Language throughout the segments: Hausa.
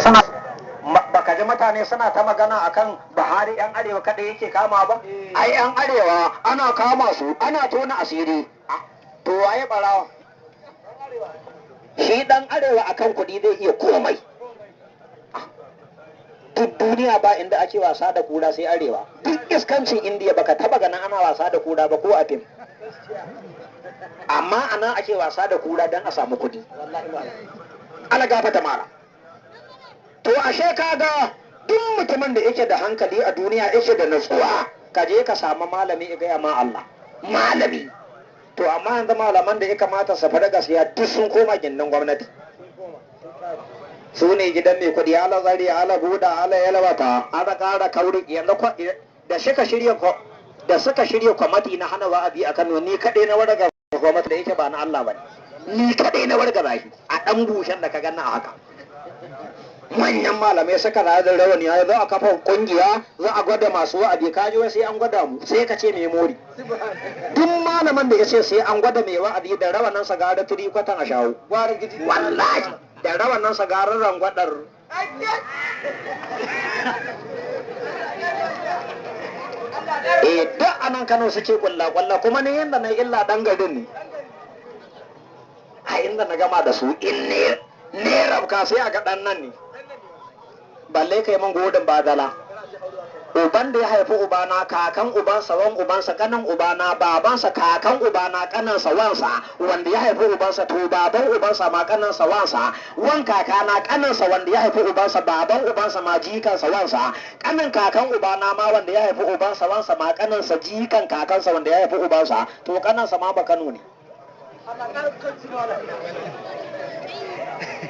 Suna baka ji mutane suna ta magana akan Buhari yan arewa kaɗai yake kama ba? Ai yan arewa ana kama su, ana tona asiri. To waye barawa? Shi dan arewa akan kuɗi zai iya komai. Duk duniya ba inda ake wasa da kura sai arewa. Duk iskancin Indiya baka taba ganin ana wasa da kura ba ko a fim. Amma anan ake wasa da kura don a samu kuɗi. Ala gafata mara. To ashe kaga duk mutumin da yake da hankali a duniya, yake da natsuwa, ka je ka samu malami ya gaya ma Allah. Malami. To amma yanzu malaman da ya kamata su faɗi gaskiya duk sun koma gindin gwamnati. Su ne gidan mai kuɗi, ala zari, ala buɗa, ala yalwata, ala ƙara kauri. Yanzu da suka shirya kwamati na hana wa'azi a Kano, ni kaɗai na warga gwamnati da yake ba na Allah ba ne. Ni kaɗai na warga zaki a ɗan bushen da ka ganna a haka. Manyan malamai suka da rawani, ya za a kafa kungiya, za a gwada masu wa'azi. Ka ji wai sai an gwada mu, sai ka ce mai mori. Duk malaman da ya ce sai an gwada mai wa'azi, da rawanin sa gara turi kwatan a shawo. Wallahi da rawanin sa gara rangwadar. Eh, duk anan Kano suke kulla kulla, kuma ni yanda na illa dan garin ne. A inda na gama da su in ne ne rabka sai a ga dan nan ne. Balle kai mun godin badala. Uban da ya haifi ubana, kakan ubansa, wan ubansa, kanan ubana, babansa, kakan ubana, kanansa, wansa, wanda ya haifi ubansa, to baban ubansa ma kanansa, wansa, wan kakana, kanansa, wanda ya haifi ubansa, baban ubansa ma jikansa, wansa, kanan kakan ubana ma wanda ya haifi ubansa, wansa ma kanansa, jikan kakansa, wanda ya haifi ubansa, to kanansa ma ba Kano ne.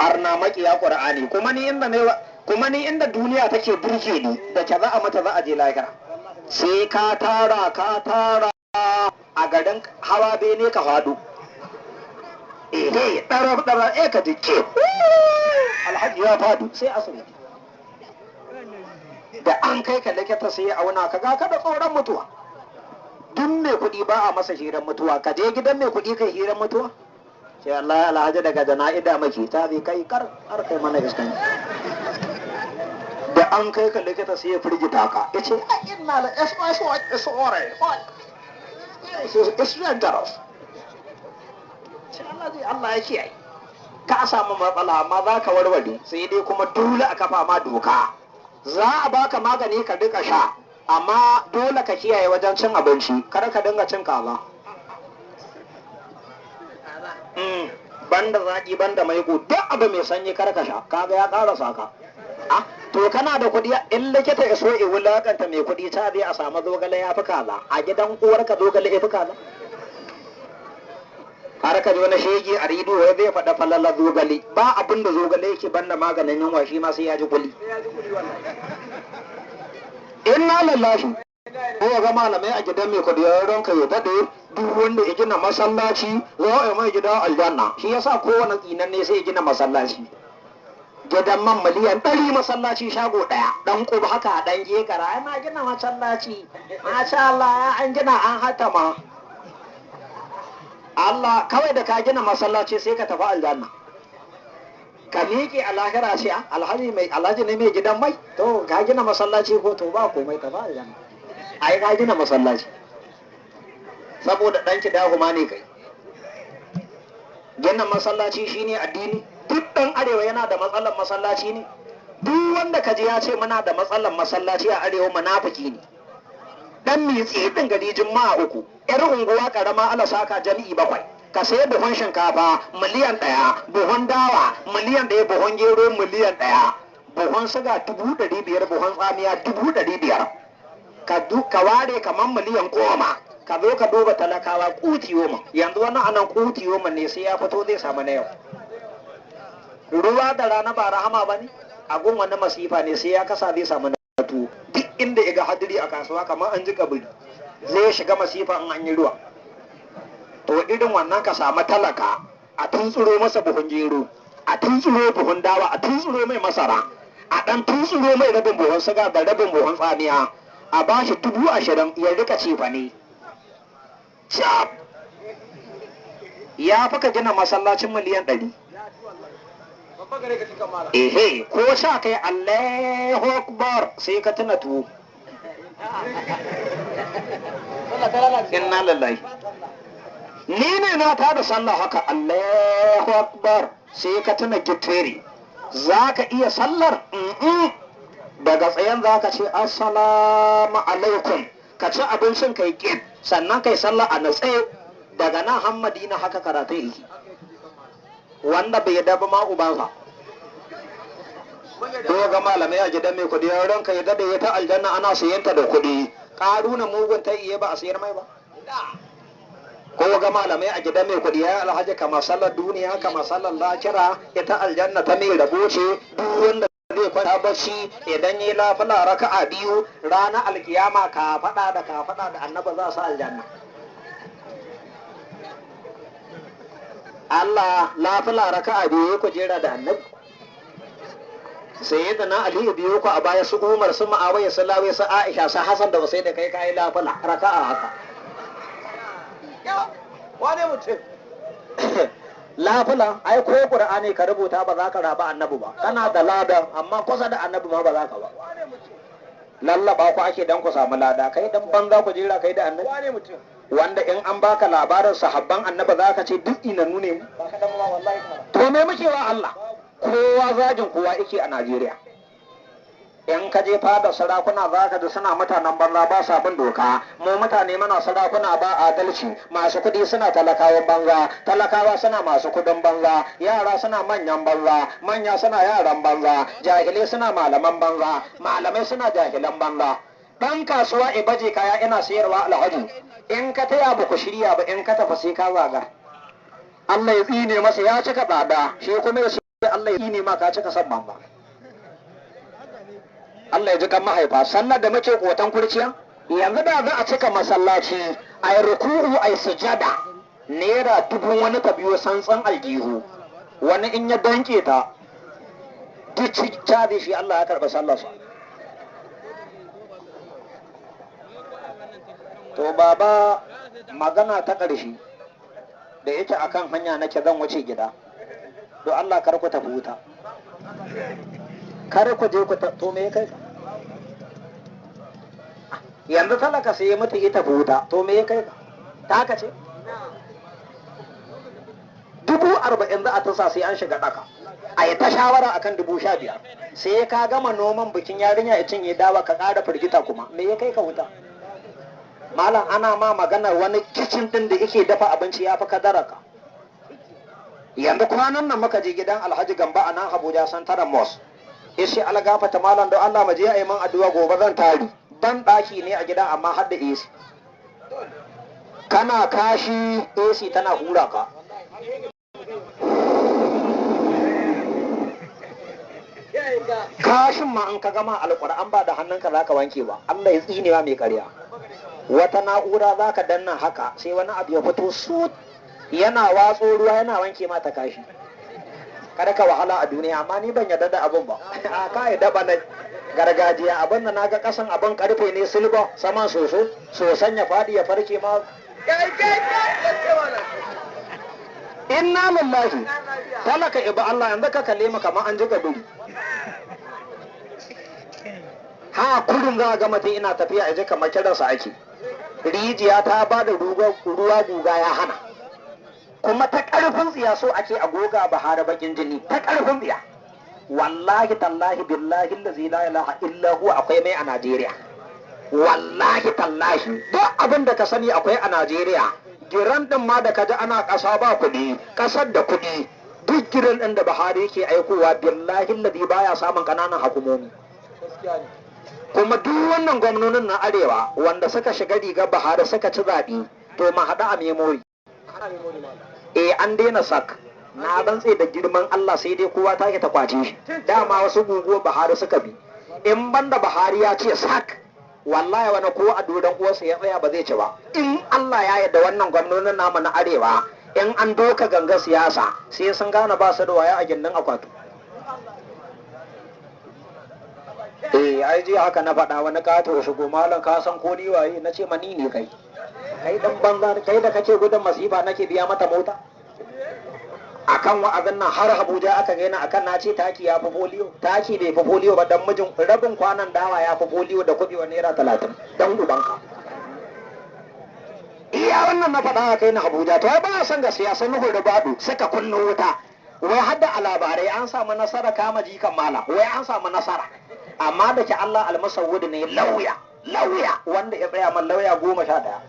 Arna makiya Qur'ani. Kuma ni inda ne, kuma ni inda duniya take burge ni da ke za a mata za a je lahira. Sai ka tara, ka tara a garin hawa bene ka hadu. Eh, ɗarab ɗarab, eh ka jike. Alhaji ya fadu sai asibiti. Da an kai ka likita sai ya auna ka ga ka da tsoron mutuwa. Duk mai kuɗi ba a masa hirar mutuwa. Ka je gidan mai kuɗi kai hirar mutuwa. Sai Allah alhaji daga jana'ida maki ta zai kai kar kar kai mana iskanci. Da an kai ka likita sai ya firgita ka. Ya ce, ai inna la S S S R S dangerous. Sai Allah zai Allah ya kiyaye. Ka samu matsala amma za ka warware, sai dai kuma dole a kafa ma doka. Za a baka magani ka rika sha, amma dole ka kiyaye wajen cin abinci, kar ka dinga cin kaza. Banda zaki, banda maiko, duk abu mai sanyi kar ka sha, kaga ya karasa ka. Ah, to kana da kuɗi, in likita ya so ya wulakanta mai kuɗi ta zai a samu zogale ya fi kaza. A gidan uwarka zogale ya fi kaza. Har ka ji wani shege a rediyo wai zai faɗa falala zogale, ba abin da zogale yake banda maganin yunwa, shi ma sai ya ji kuli. Inna lillahi. Ko ga malamai a gidan mai kuɗi, ya ranka ya daɗe, duk wanda ya gina masallaci za a yi mai gida aljanna. Shi yasa kowane tsinanne sai ya gina masallaci. Gidan man miliyan 100 masallaci shago ɗaya, ɗan ƙuba haka ɗan gekara, ai na gina masallaci. Masha Allah, an gina an hata ma. Allah kawai da ka gina masallaci sai ka tafi aljanna. Ka miƙe a lahira sai alhaji mai alhaji ne mai gidan mai, to ka gina masallaci ko to ba komai tafi aljanna. Ai ka gina masallaci. Saboda ɗanki dahuma ne kai. Gina masallaci shine addini. Duk ɗan arewa yana da matsalar masallaci ne. Duk wanda ka ji ya ce muna da matsalar masallaci a arewa munafiki ne. Dan mitsi ɗin gari juma'a 3, yar unguwa karama ala saka jami'i 7. Ka sayi buhun shinkafa miliyan 1, buhun dawa miliyan 1, buhun gero miliyan 1, buhun suga 500,000, buhun tsamiya 500,000. Ka ware kamar miliyan 10, ka zo ka duba talakawa kutiyoma. Yanzu wani anan kutiyoma ne sai ya fito zai samu na yau. Ruwa da rana ba rahama ba ne, a gun wani masifa ne sai ya kasa zai samu na tuwo. Duk inda ya ga hadiri a kasuwa kamar an ji kabiri, zai shiga masifa in an yi ruwa. To irin wannan ka samu talaka a tuntsuro masa buhun gero, a tuntsuro buhun dawa, a tuntsuro mai masara, a ɗan tuntsuro mai rabin buhun suga da rabin buhun tsamiya, a ba shi 20,000 ya rika cefane. Cap! Ya fi ka gina masallacin miliyan 100. Ehe, ko sha kai Allahu Akbar sai ka tuna tuwo. Inna lillahi. Ni ne na tada sallah haka Allahu Akbar sai ka tuna giteri. Za ka iya sallar? Daga tsayen za ka ce assalamu alaikum. Ka ci abincin kai ƙin sannan kai sallah a natse daga nan har Madina haka karatu yake. Wanda bai yarda ba ma ubansa. Doga malamai a gidan mai kuɗi ranka ya dade ya ta aljanna ana sayanta da kuɗi. Ƙaruna mugun ta iya ba a sayar mai ba. Ko ga malamai a gidan mai kuɗi ya alhaji kama sallar duniya kama sallar lakira ita aljanna ta mai rabo ce duk wanda zai kwanta bacci idan yi lafila raka'a biyu ranar alkiyama ka faɗa da ka faɗa da annaba za su aljanna. Allah lafila raka'a biyu ya kujera da annabi. Sai da na Aliyu biyu ku a baya su Umar su Muawiya su Lawi su Aisha su Hassan da Husaini kai kai lafila raka'a haka. Wane mutum? Lafila ai ko Qur'ani ka rubuta ba za ka raba annabi ba, kana da lada amma kusa da annabi ma ba za ka ba. Lallaba ku ake dan ku samu lada, kai dan banza ku jira kai da annabi. Wane mutum? Wanda in an baka labarin sahabban annabi za ka ce duk inannu ne mu. Ba ka dan ba wallahi. To me muke wa Allah? Kowa zagin kowa yake a Najeriya. In ka je fada sarakuna za ka ji suna mutanen banza ba sa bin doka. Mu mutane muna sarakuna ba adalci, masu kuɗi suna talakawan banza, talakawa suna masu kuɗin banza, yara suna manyan banza, manya suna yaran banza, jahilai suna malaman banza, malamai suna jahilan banza. Ɗan kasuwa i baje kaya ina sayarwa alhaji, in ka taya ba ku shirya ba in ka tafi sai ka zaga. Allah ya tsine masa ya cika tsada, shi kuma ya ce Allah ya tsine ma ka cika san banza. Allah ya ji kan mahaifa. Sallar da muke kotan kurciya yanzu da za a cika masallaci a yi ruku'u a yi sujada naira dubu wani ta biyo santsan aljihu wani in ya danke ta duk caji shi Allah ya karɓi sallarsa. To baba magana ta ƙarshe da yake akan hanya nake zan wuce gida, don Allah kar ku tafi wuta, kar ku je ku to me kai ka yanzu talaka sai ya mutu ita wuta to me kai ka taka ce 40,000 za a tusa sai an shiga daka a yi ta shawara akan 15,000 sai ka gama noman bikin yarinya ya cinye dawa ka ƙara firgita kuma me ya kai ka wuta. Malam ana ma maganar wani kicin din da yake dafa abinci ya fi kadaraka. Yanzu kwanan nan muka je gidan Alhaji Gamba a nan Abuja Santaran Mosque. Yace algafata malam don Allah mu je a yi man addu'a gobe zan tari. Ban ɗaki ne a gidan amma har da AC. Kana kashi AC tana hura ka. Kashin ma in ka gama alƙur'an ba da hannunka za ka wanke ba. Allah ya tsinewa mai ƙarya. Wata na'ura za ka danna haka sai wani abu ya fito su yana watso ruwa yana wanke mata kashi. Kada ka wahala a duniya amma ni ban yarda da abin ba. A ka yarda ba na gargajiya abin da naga kasan abin karfe ne silba saman soso sosan ya fadi ya farke ma. Inna lillahi talaka iba Allah yanzu ka kalle mu kamar an jika duri. Ha kullum za a ga mutum ina tafiya a ji kamar kiransa ake. Rijiya ta ba da ruwa guga ya hana. Kuma ta ƙarfin tsiya so ake a goga Buhari bakin jini ta ƙarfin tsiya. Wallahi tallahi billahi allazi la ilaha illa huwa akwai mai a Najeriya. Wallahi tallahi duk abin da ka sani akwai a Najeriya. Giran din ma da ka ji ana ƙasa ba kuɗi, ƙasar da kuɗi. Duk giran din da Buhari yake aikowa billahi allazi baya samun ƙananan hukumomi. Kuma duk wannan gwamnonin na arewa wanda suka shiga rigar Buhari suka ci zaɓe to ma haɗu a memory. Eh an daina sak na rantse da girman Allah sai dai kowa take ta kwace shi. Dama wasu guguwar Buhari suka bi. In banda Buhari ya ce sak wallahi wani ko a doron uwarsa ya tsaya ba zai ci ba. In Allah ya yarda wannan gwamnonin namu na arewa in an doka gangar siyasa sai sun gane ba su da waya a gindin akwatu. Eh ai jiya haka na faɗa wani ƙato shigo malam ka san ko ni waye na ce mani ne kai. Kai dan banza kai da kake gudun masifa nake biya mata mota. Akan wa'azin nan har Abuja aka gaina akan na ce taki ya fi foliyo. Taki bai fi foliyo ba, dan mijin rabin kwanan dawa ya fi foliyo da kubewa naira 30 dan ubanka. Iya wannan na faɗa a kai na Abuja. To ai ba a san gaskiya, sun nuhu rubadu suka kunno wuta. Wai hadda a labarai an samu nasara kama jikan mala, wai an samu nasara. Amma da ke Allah almusawwid ne, lauya lauya wanda ya tsaya man lauya 11,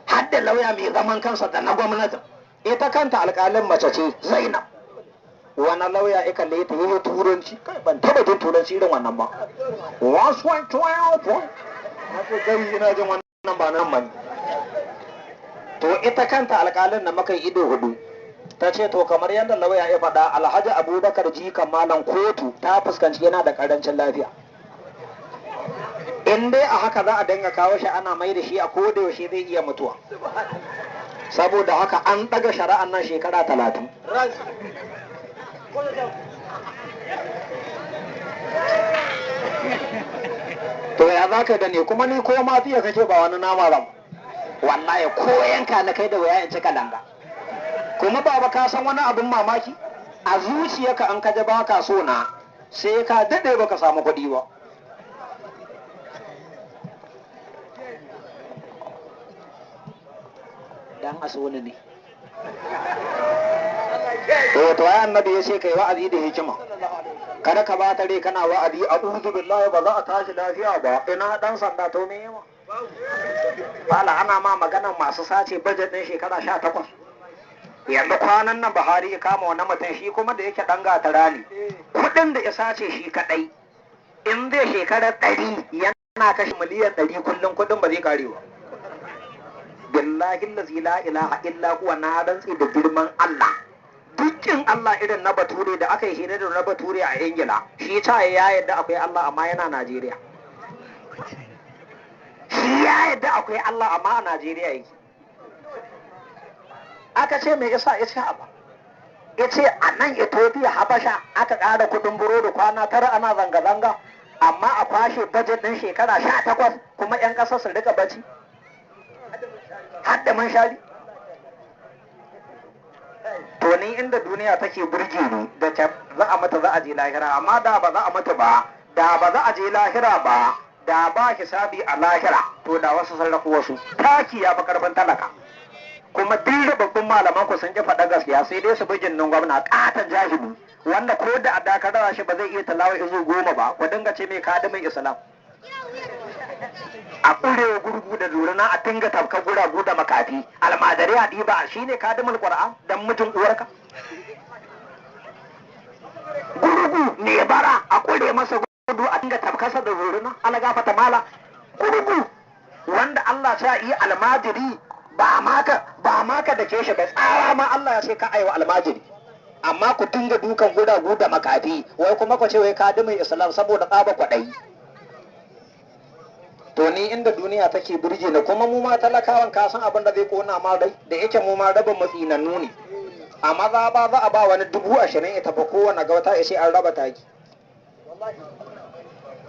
hadda lauya mai zaman kansa da na gwamnati. Ita kanta alƙalin mace ce, Zainab. Wani lauya ya kalle ta yi turanci, kai ban taba jin turanci irin wannan ba. Wasu wani tuwa na ce kai ina jin wannan ba nan bane. To ita kanta alƙalin da muka yi ido hudu ta ce to kamar yadda lauya ya faɗa, Alhaji Abubakar jikan malam kotu ta fuskanci yana da ƙarancin lafiya. In dai a haka za a dinga kawo shi ana mai da shi a koda yaushe zai iya mutuwa. Saboda haka an ɗaga shari'an nan shekara 30. To ya za ka gane kuma ni ko ma fiye kake ba wani nama ba. Wallahi ko yanka na kai da waya in cika langa. Kuma baba ka san wani abin mamaki? A zuciyarka an kaje ba ka so na sai ka daɗe baka samu kuɗi ba. Dan a so ni ne. To ai annabi ya ce kai wa'azi da hikima. Kada ka bata rai kana wa'azi a'udhu billahi ba za a tashi lafiya ba. Ina dan sanda to me yawa? Bala ana ma maganan masu sace budget din shekara 18. Yanzu kwanan nan Buhari ya kama wani mutum shi kuma da yake dan gatara ne. Kuɗin da ya sace shi kadai in zai shekara 100 yana kashe miliyan 100 kullum kuɗin ba zai kare ba. Billahi allazi la ilaha illa huwa, na rantsi da girman Allah. Dukkin Allah irin na Bature da aka yi hira da na Bature a Ingila, shi ta ya yadda akwai Allah amma yana Najeriya. Shi ya yadda akwai Allah amma a Najeriya yake. Aka ce mai isa ya ce ba. Ya ce a nan Ethiopia Habasha aka ƙara kuɗin burodi kwana 9 ana zanga-zanga, amma a kwashe bajet ɗin shekara 18 kuma 'yan ƙasar su rika bacci. Har da manshari. To ni inda duniya take burge ni da za a mata za a je lahira, amma da ba za a mata ba, da ba za a je lahira ba, da ba hisabi a lahira, to da wasu sarrafa wasu. Taki ya fi karfin talaka. Kuma duk babban malaman ku sun ki faɗa gaskiya sai dai su bi jinnin gwamna ƙaton jahili wanda ko da a dakarar shi ba zai iya talawa izu 10 ba, ku dinga ce mai kadimin Islam. A ƙure gurgu da zurina a dinga tafka guragu da makafi almadari a ɗiba shi ne kadimul ƙur'an dan mijin uwarka. Gurgu ne bara a ƙure masa gudu a dinga tafkasa da zurina algafata mala. Gurgu wanda Allah ta yi almajiri ba maka da ke shi ba, tsara ma Allah ya ce ka aiwa almajiri, amma ku dinga dukan guragu da makafi wai kuma ku ce wai kadimul Islam saboda tsaba kwaɗayi. To ni inda duniya take burge ni, kuma mu ma talakawan ka san abin da zai kona ma rai, da yake mu ma rabin matsinannu ne. A maza ba za a ba wani 20,000 ya tafi kowane gauta ya ce an raba taki.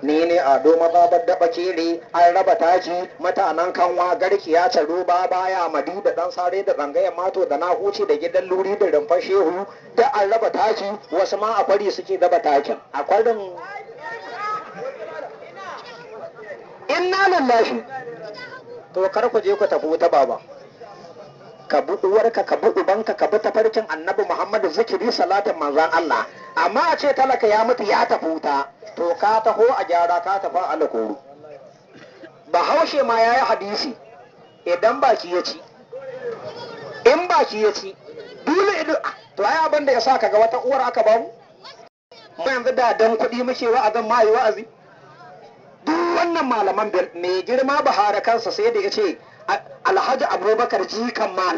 Ni ne Ado maza daɓa kere an raba taki, mutanen kanwa garki ya caro ba baya madu da ɗan sare da tsangayen mato da na huce da gidan luri da rumfar shehu da an raba taki, wasu ma a kwari suke raba takin. A kwarin inna lillahi. To kar ku je ku tafi wuta baba. Ka bi uwarka, ka bi ubanka, ka bi tafarkin Annabi Muhammadu, zikiri salatin manzon Allah. Amma a ce talaka ya mutu ya tafi wuta, to ka taho a gyara ka tafi alkoro. Bahaushe ma ya yi hadisi, idan baki ya ci, in baki ya ci, dole ido. To ai abin da ya sa kaga wata uwar aka bamu. Mu yanzu da dan kuɗi muke wa'azin ma yi wa'azi. Duk wannan malaman mai girma Buhari kansa sai da ya ce Alhaji Abubakar jikan malam.